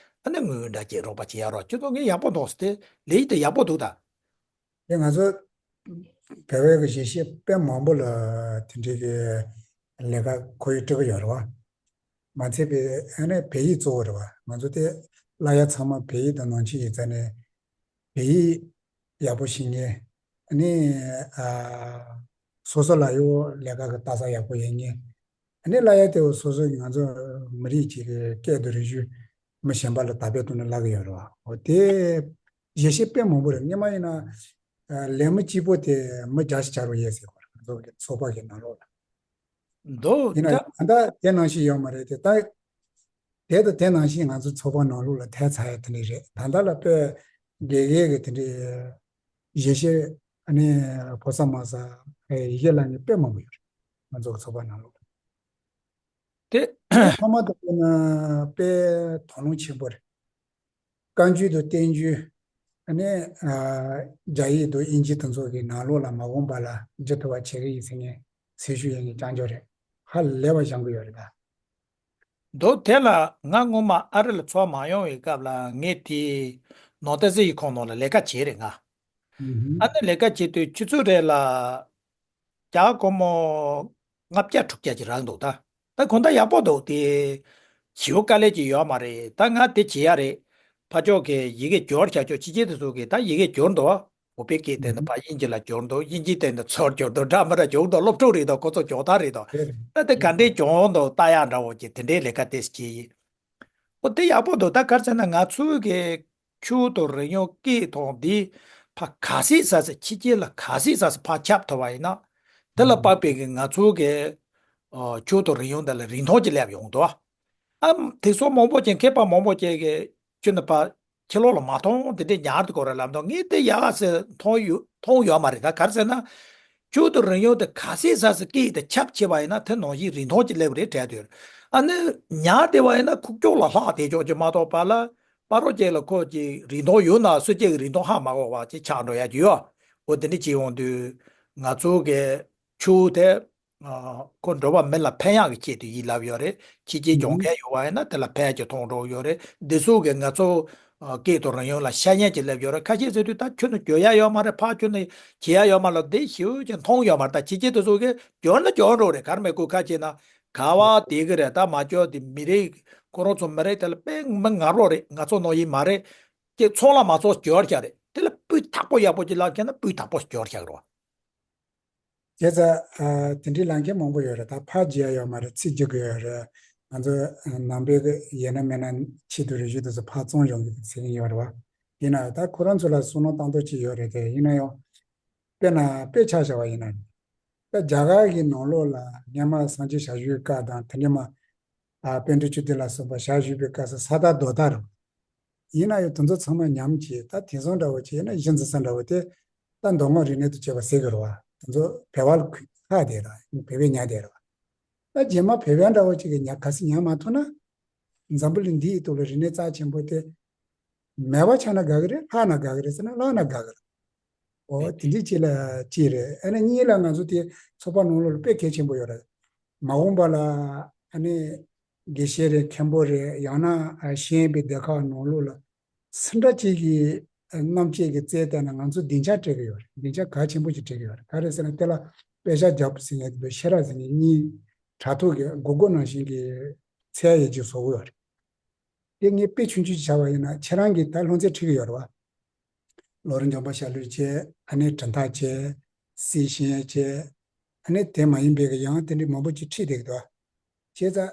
ཨ་ནི་དངུལ་འདྲ་ཅིག་རོགས་པ་བྱེད་ཡག་རོགས། ཁྱོད་ཚོ་ངས་ཡག་པོ་འདུག་ཟེར་དེ་ལས་ཡིག་དེ་ཡག་པོ་འདུག་ད། དེ་ང་ཚོ་ བོད་པའི་གི་གཞས་གཞས་དཔེ་མང་པོ་ལ་དེ་འདྲའི་གི་ལས་ཀ་ཁོ་ཡིས་སྤྲད་གི་ཡོད་རེད་བ། མ་ཚད་པའི་ཨ་ནི་བོད་ཡིག་གཙོ་བོ་རེད་བ། ང་ཚོ་དེ་གླ་ཡ་ཚང་མ་བོད་ཡིག་དང་ནང་ཆོས་ཡིག་རྩ་ནས་བོད་ཡིག་ཡག་པོ་ཤེས་མཁན། ཨ་ནི་ཨ་སོ་སོ་ལ་ཡོད་ལས་ཀ་གི་ལྟ་ས་ཡག་པོ་ཡིན་མཁན། ཨ་ནི་གླ་ཡ་དེ་སོ་སོ་ང་ཚོ་མི་རིགས་ཅིག་གི་སྐད་དང་རིག་གཞུང་མི་གཞན་པ་ལ་དར་སྤེལ་གཏོང་ནས་གླ་གི་ཡོད་རེད་བ། འོ་དེ་གཞས་གཞས་དཔེ་མང་པོ་རེད། སྔོན་མ་ཡིན་ན་ཨ་ལས་མི་གཅིག་པོ་དེ་མི་བརྒྱ་ཞིག་བྱ་རོགས་ཡས་ཟེར་བ་རེད། ང་ཚོ་གི་ཚོགས་པ་གི་ནང་ལོགས་ལ། འདུག་ཡིན་ན་ད་ད་ལྟ་དེ་ནང་བཞིན་ཡོད་མ་རེད་དེ། ད་དེ་དང་དེ་ནང་བཞིན་ང་ཚོ་ཚོགས་པ་ནང་ལོགས་ལ་ཐལ་ཚར་ཡ་དེ་འདྲ་རེད། ད་ལྟ་ལ་དཔེ་དགེ་རྒན་གྱི་དེ་འདྲའི་གཞས་གཞས་ཨ་ནི་ཕོ་གསར་མོ་གསར་ཡི་གེ་བསླབ་མཁན་དཔེ་མང་པོ་ཡོད་རེད། ང་ཚོ་གི་ཚོགས་པ་ནང་ལོགས་ལ། དེ་ཐོག་མ་དང་པོ་ན་དཔེ་དོ་སྣང་ཆེན་པོ་རེད། བཀའ་འགྱུར་དང་བསྟན་འགྱུར། ཨ་ནི་ཨ་རྒྱ་ཡིག་དང་དབྱིན་ཇི་དེ་ཚོ་གི་ནང་ལོགས་ལ་མ་འོངས་པ་ལ་འཇུ་ཐུབ་པ་བྱེད་ཀྱི་ཡིན་ཟེར་མཁན་སེམས་ཤུགས་ཡོད་མཁན་རྐྱང་རྐྱང་རེད། ཧ་ལས་པ་སྦྱང་གི་ཡོད་རེད་ད། འདུག་དེ་ལ་ང་སྔོན་མ་ཨ་རི་ལ་འཚོ་བ་མ་ཡོང་བའི་སྐབས་ལ་ངས་དེ་ནང་བསྟན་ཟེར་ཡིག་ཁོངས་ནང་ལ་ལས་ཀ་བྱས་རེད་ང་། ཨ་ནི་ལས་ཀ་བྱེད་དུས་ཆུ་ཚོད་རེ་ལ་རྒྱ་སྒོར་མོ་ལྔ་བརྒྱ་དྲུག་བརྒྱ་ཅིག་རག་འདུག་ད། ད་གོང་ད་ཡག་པོ་འདུག་དེ་ཞེ་པོ་དཀའ་ལས་ཅིག་ཡོད་མ་རེད། ད་ང་དེ་བྱེད་ཡ་རེད། ཕར་ཕྱོགས་ཀྱི་ཡི་གེ་སྦྱོར་བྱ་ཕྱོགས་ཕྱི་རྒྱལ་དེ་ཚོ་གིས་ད་ཡི་གེ་སྦྱོར་འདུག་བོད་པའི་སྐད་དེ་ནི་ཕར་དབྱིན་ཇི་ལ་སྦྱོར་འདུག་དབྱིན་ཇི་དེ་ནི་ཚུར་སྦྱོར་འདུག་འདྲ་མི་འདྲ་སྦྱོར་འདུག་སློབ་ཕྲུག་རེད་དོ། ཁོ་ཚོ་སྦྱོང་སྟངས་རེད་དོ། ད་དེ་ག་འདྲས་སྦྱོང་འདུག་ལྟ་ཡག་འདྲ་བོ་ཅིག་དེ་འདྲའི་ལས་ཀ་དེ་བྱས་ཡིན། ཨོ་དེ་ཡག་པོ་འདུག་ད་ག་རེ་ཟེར་ན་ང་ཚོའི་གི་ཆོས་དང་རིག་གཞུང་སྐད་དང་འདི་ཕར་ག་ཚོད་ཟ་ཟི་ཕྱི་རྒྱལ་ལ་ག་ཚོད་ཟ་ཟི་ཕར་ཁྱབ་ཐུབ་པ་ཡིན་ན། དེ་ལ་དཔག་པའི་གི་ང་ཚོའི་གི་ཨོ་ཆོས་དང་རིག་གཞུང་དེ་ལ་རིན་ཐང་ཅིག་སླེབས་ཡོང་འདུག་ཨ་དེ་ཚོ་མང་པོ་ཅིག་མཁས་པ་མང་པོ་ཅིག་གི་ཁྱོན་ནས་ཕར་ཕྱི་ལོགས་ལ་མ་མཐོང་། དེ་འདྲའི་ཉར་དུ་གོ་ར་ལབ་འདུག་ངས་དེ་ཡག་ག་ཟེར་མཐོང་ཡོད་མཐོང་ཡོད་མ་རེད། ད་ག་རེ་ཟེར་ན། ཆོས་དང་རིག་གཞུང་དེ་ག་ཚོད་ཟ་ཟི་སྐད་དེ་ཁྱབ་ཆེ་བ་ཡིན་ན་དེ་ནང་བཞིན་རིན་ཐང་ཅིག་སླེབས་རེད་དྲན་དུས། ཨ་ནི་ཉར་བསྡད་པ་ཡིན་ན་ཁུག་ཀྱོག་ལ་ལྷག་བསྡད་ཆོག་ཅིག་མ་གཏོགས་པ་ལ་ཕ་རོལ་ཅིག་ལ་ཁོ་ཅིག་རིན་ཐང་ཡོད་ན་སུ་གཅིག་གི་རིན་ཐང་ཧ་མ་གོ་བ་ཅིག་ཆགས་འགྲོ་ཡ་ཅིག་ཡོད། འོ་དེ་འདྲ་ཅིག་ཡོང་དུས་ང་ཚོ་གི་ཆོས་དེ་ཨ་ཁོ་འགྲོ་བ་མི་ལ་ཕན་ཡག་གི་ཆེད་དུ་ཡིན་ལབ་ཡོད་རེད། ཕྱི་རྒྱལ་སྦྱོང་མཁན་ཡོད་པ་ཡིན་ན་དེ་ལ་ཕན་ཅིག་ཐོགས་འགྲོ་ཡོད་རེད། འདི་ཚོ་གིས་ང་ཚོ་ཨ་སྐད་དང་རིག་གཞུང་ལ་ཤ་ཉེན་ཅིག་སླེབས་ཡོད་རེད། ཁ་ཤས་ཟེར་དུས་ད་ཁྱོན་ནས་སྐྱོར་ཡ་ཡོད་མ་རེད། ཕར་ཁྱོན་ནས་བྱེད་ཡ་ཡོད་མ་རེད། འདི་ཞེ་པོ་ཅིག་མཐོང་ཡོད་མ་རེད། ད་ཕྱི་རྒྱལ་དེ་ཚོ་གིས་སྐྱོར་ན་སྐྱོར་འགྲོ་རེད། ག་རེ་མེད་ཁོ་ཁ་ཕྱེ་ན་ག་བ་དེ་གི་རེད། ད་མ་སྐྱོར་དེ་མི་རེད། ཁོ་རང་ཚོ་མི་རེད། དེ་ལ་དཔེ་མི་ངར་རོགས་རེད། ང་ཚོ་ནང་བཞིན་མ་རེད། ཀྱེ་ཚོང་ལ་མ་ཚོགས་སྐྱོར་བྱ་རེད། དེ་ལ་སྤུས་དག་པོ་ཡག་པོ་ཅིག་ལབ་མཁན་ན་སྤུས་དག་པོ་སྐྱོར་བྱ་རོགས། བྱས་ཙང་ཨ་དེ་འདྲའི་ལབ་མཁན་མང་པོ་ཡོད་རེད། ད་ཕར་རྒྱག་ཡ་ཡོད་མ་རེད། ཚིག་རྒྱག་གི་ཡོད་རེད། ང་ཚོ་ཨ་ནང་པའི་གི་ཡིན་ན་མིན་ན་ཆེད་དུ་རེ་ཞུ་དེ་ཚོ་ཕར་བཙོང་ཡོང་གི་འདུག་ཟེར་གྱི་ཡོད་རེད་བ། ཡིན་ན་ད་ཁོ་རང་ཚོ་ལ་བསམ་བློ་བཏང་ཐུབ་ཀྱི་ཡོད་རེད་དེ། ཡིན་ན་ཡང་དཔེར་ན་དཔེ་ཆ་བཞག་པ་ཡིན་ན། ད་རྒྱ་གར་གྱི་ནང་ལོགས་ལ་སྔོན་མ་སངས་རྒྱས་ཞལ་བཞུགས་སྐབས་དང་དེ་འདྲ་མ་ཨ་པཎ་ཌི་ཏ་ཆོས་སྡེ་ལ་སོགས་པ་ཞལ་བཞུགས་པའི་སྐབས་སུ་ས་དར་རྡོ་དར་རེད། ཡིན་ན་ཡང་དེ་ཚོ་ཚང་མ་ཉམས་ཀྱིས་ད་དེང་སང་འདྲ་བོ་བྱས་ན་གཞི་འཛིན་ས་འདྲ་བོ་དེ་ད་མདོ་སྔགས་རིག་གནས་དང་བཅས་པ་ཟེར་གི་རེད་བ། དེ་ཚོ་བོད་པ་ལ་ཁག་བསྡད་ར། བོད་པས་ཉར་བསྡད་ར་བ། ད་རྗེས་མ་བོད་པ་འདྲ་བོ་ཅིག་གིས་ཉར་ག་སྲིད་ཉར་མ་ཐུབ་ན། འཛམ་བུ་གླིང་འདིའི་ཐོག་ལ་རིག་གནས་རྩ་ཆེན་པོ་དེ་མེད་པ་ཆགས་ན་དགའ་གི་རེད། ལྷག་ན་དགའ་གི་རེད་ཟེར་ན་ལྷག་ན་དགའ་གི་རེད། འོ་དེ་འདྲའི་ཅིག་ལ་ཅིག་རེད། ཨ་ནི་གཉིས་ལ་ང་ཚོ་དེ་ཚོགས་པ་ནང་ལོགས་ལ་དཔེ་གལ་ཆེན་པོ་ཡོད་རེད། མ་འོངས་པ་ལ་ཨ་ནི་དགེ་བཤེས་རེད། མཁན་པོ་རེད། ཡང་ན་ཤེས་ཡོན་པའི་སྡེ་ཁག་ནང་ལོགས་ལ་སུ་འདྲ་ཅིག་གིས་རྣམ་དཔྱོད་ཀྱིས་རྩལ་བསྟན་ན་ང་ཚོ་སྡིངས་ཆ་སྤྲད་ཀྱི་ཡོད་རེད། སྡིངས་ཆ་གལ་ཆེན་པོ་ཅིག་སྤྲད་ཀྱི་ཡོད་རེད། ག་རེ་ཟེར་ན་དེ་ལ་དཔེ་ཆ་རྒྱབ་ཟེར་མཁན་དེ་ཤེས་རབ་ཟེར་མཁན་གཉིས་དྲ་ཐོག་གི་སྒོར་སྒོར་ནང་བཞིན་གྱི་འཚོལ་ཡས་ཅིག་བཟོ་གི་ཡོད་རེད། དེ་ངས་དཔེ་ཆུང་ཆུང་ཅིག་བྱས་པ་ཡིན་ན་ཁྱེད་རང་གིས་ད་སློབ་ཚན་ཁྲིད་ཀྱི་ཡོད་རེད་བ། ལོ་རིམ་འཇམ་པ་ཤར་ལུས་བྱས། ཨ་ནི་དྲིལ་བསྒྲགས་བྱས། སྲིད་ཤེས་བྱས། ཨ་ནི་དེ་མ་ཡིན་པའི་གི་ཡང་དེ་འདྲའི་མང་པོ་ཅིག་ཁྲིད་བསྡད་ཀྱི་འདུག་བྱས་ཙང་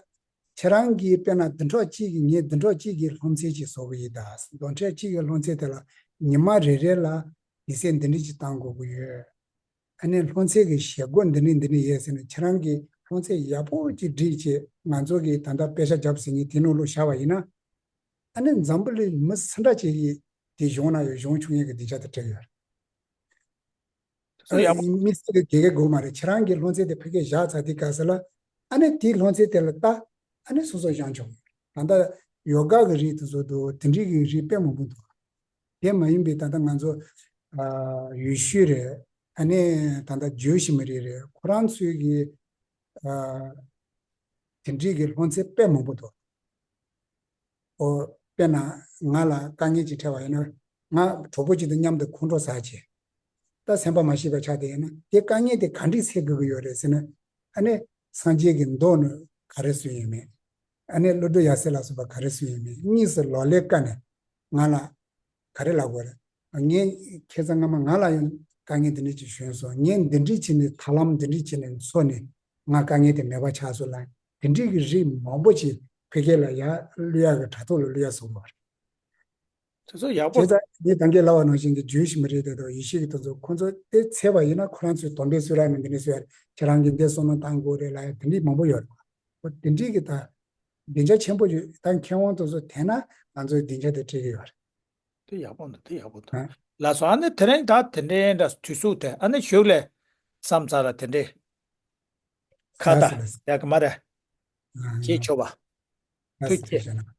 ཁྱེད་རང་གིས་དཔེར་ན་བདུན་ཕྲག་གཅིག་གི་ངས་བདུན་ཕྲག་གཅིག་གི་སློབ་ཚན་ཅིག་བཟོ་གི་ཡིན་ད། བདུན་ཕྲག་གཅིག་གི་སློབ་ཚན་དེ་ལ་ཉི་མ་རེ་རེ་ལ་དུས་ཚོད་འདི་འདྲ་ཅིག་བཏང་དགོས་ཀྱི་ཡོད། ཨ་ནི་སློབ་ཚན་གྱི་བྱེད་སྒོ་འདི་འདྲ་འདི་འདྲ་ཡོད་ཟེར་ནས་ཁྱེད་རང་གིས་སློབ་ཚན་ཡག་པོ་ཅིག་སྒྲིག་བྱས། ང་ཚོ་གིས་ད་ལྟ་དཔེ་ཆ་རྒྱབ་ཟེར་མཁན་དེ་ནང་ལོགས་བཞག་པ་ཡིན་ན། ཨ་ནི་འཛམ་བུ་གླིང་མི་སུ་འདྲ་ཅིག་གིས་དེ་གཞུང་ན་ཡོད་གཞུང་ཆུང་ཡས་ཀྱི་སྡིངས་ཆ་དེ་སྤྲད་ཡོད་རེད། ཨ་ནི་དམིགས་བསལ་གྱི་དགེ་རྒན་དགོས་མ་རེད། ཁྱེད་རང་གིས་སློབ་ཚན་དེ་ཕ་གིར་བཞག་ཚར་དུས་སྐབས་སུ་ལ། ཨ་ནི་དེའི་སློབ་ཚན་དེ་ལ་ལྟ། ཨ་ནི་སོ་སོ་སྦྱང་ཆོག་གི་རེད། ད་ལྟ་ཡོ་ག་གི་རིགས་དེ་ཚོ་འདུག་དེ་འདྲའི་གི་རིགས་དཔེ་མང་པོ་འདུག་དེ་མ་ཡིན་པའི་ད་ལྟ་ང་ཚོ་ཨ་ཡུལ་ཤུལ་རེད། ཨ་ནི་ད་ལྟ་ཇོ་ཤི་མི་རིགས་རེད། ཁོ་རང་ཚོའི་གི་ཨ་དེ་འདྲའི་གི་སློབ་ཚན་དཔེ་མང་པོ་འདུག་ཨོ་དཔེར་ན་ང་ལ་དཀའ་ངལ་ཅིག་འཕྲད་པ་ཡིན་ན། ང་གྲོགས་པོ་ཅིག་དང་མཉམ་དུ་ཁོང་ཁྲོ་ཟ་བྱས། ད་སེམས་པ་མ་ཞི་བ་ཆགས་བསྡད་ཡོད་ན་དེ་དཀའ་ངལ་དེ་ག་འདྲས་སེལ་དགོས་ཀྱི་ཡོད་རེད་ཟེར་ན། ཨ་ནི་སངས་རྒྱས་ཀྱི་མདོ་ནི་ག་རེ་གསུངས་ཡོད་མེད། ཨ་ནི་ཀླུ་སྒྲུབ་ཡབ་སྲས་ལ་སོགས་པ་ག་རེ་གསུངས་ཡོད་མེད། གཉིས་སུ་ལོག་ལས་ཀ་ནས་ང་ལ་ག་རེ་ལབ་དགོས་རེད། ངས་ཁྱེད་ཚང་སྔ་མ་ང་ལ་ཡང་དཀའ་ངལ་འདི་འདྲས་ཅིག་བྱུང་སོང་། ངས་འདི་འདྲས་བྱས་ནས་ཐབས་ལམ་འདི་འདྲས་བྱས་ནས་འཚོལ་ནས་ང་དཀའ་ངལ་དེ་མེད་པ་ཆགས་སོང་ལ། དེ་འདྲས་ཀྱི་རིགས་མང་པོ་ཅིག་ཕ་གི་ལ་ཡར་བླུག་ཡག་གི་དྲ་ཐོག་ལ་བླུག་ཡག་བཟོ་དགོས་རེད། དེ་ཚོ་ཡག་པོ་བྱས་ཙང་ངས་ད་གིན་ལབ་པ་ནང་བཞིན་གྱི་རྒྱུད་བཞི་མི་རིགས་དེ་དང་ཡེ་ཤེས་ཀྱི་དེ་ཚོ་ཁོ་ཚོ་དེ་འཚོལ་བ་ཡིན་ན་ཁོ་རང་ཚོའི་དོན་དཔེ་གསུང་རག་ནས་འདི་འདྲས་གསུང་ཡག་རེད། ཁྱེད་རང་གིས་འདི་བསམ་བློ་བཏང་དགོས་རེད་ལབ་ཡག་དེ་འདྲས་མང་པོ་ཡོད་རེད། འོ་དེ་འདྲས་ཀྱི་ད་སྡིངས་ཆ་ཆེན་པོ་ཡོད། ད་མཁས་དབང་དེ་ཚོ་དེ་ན་ང་ཚོའི་སྡིངས་ཆ་དེ་སྤྲད་ཀྱི་ཡོད་རེད། དེ་ཡག་པོ་འདུག་དེ་ཡག་པོ་འདུག་ཨ། ལགས་སོ། ཨ་ནི་དེ་རིང་ད་དེ་འདྲའི་འདྲ་དུས་ཚོད་དེ་ཨ་ནི་གཞུག་ལས་བསམ་ཚར་ལ་དེ་འདྲའི་ཁ་ལགས་བཏགས་ལགས་ཡག་གི་མ་རེད། ཨ། བྱེད་ཆོག་པ། ལགས་ཐུགས་རྗེ་ཆེ། ཆེ་ན།